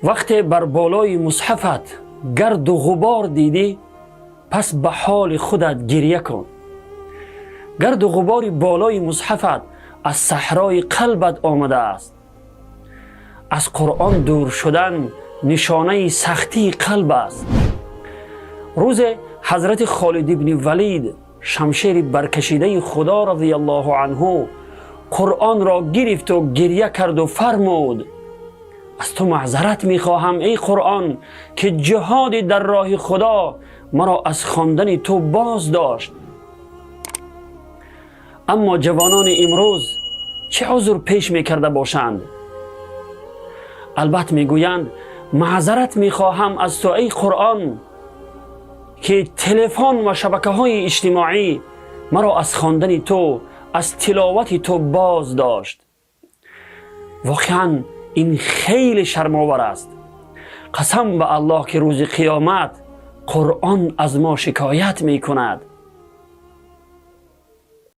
Вақте бар болои мусҳафат гарду ғубор дидӣ, пас ба ҳоли худат гирья кун. Гарду ғубори болои мусҳафат аз саҳрои қалбат омадааст. Аз Қуръон дур шудан нишонаи сахтии қалб аст. Рӯзе ҳазрати Холид ибни Валид, шамшери баркашидаи Худо разияллоҳу анҳу, Қуръонро гирифту гирья карду фармуд: «Аз ту маъзарат мехоҳам, эй Қуръон, ки ҷиҳоди дар роҳи Худо маро аз хондани ту боз дошт». Аммо ҷавонони имрӯз чӣ узр пеш мекарда бошанд? Албат мегӯянд: «Маъзарат мехоҳам аз ту, эй Қуръон, ки телефон ва шабакаҳои иҷтимоӣ маро аз хондани ту, аз тиловати ту боз дошт». Воқеан, ин хеле шармовар аст. Қасам ба Аллоҳ, ки рӯзи қиёмат Қуръон аз мо шикоят мекунад.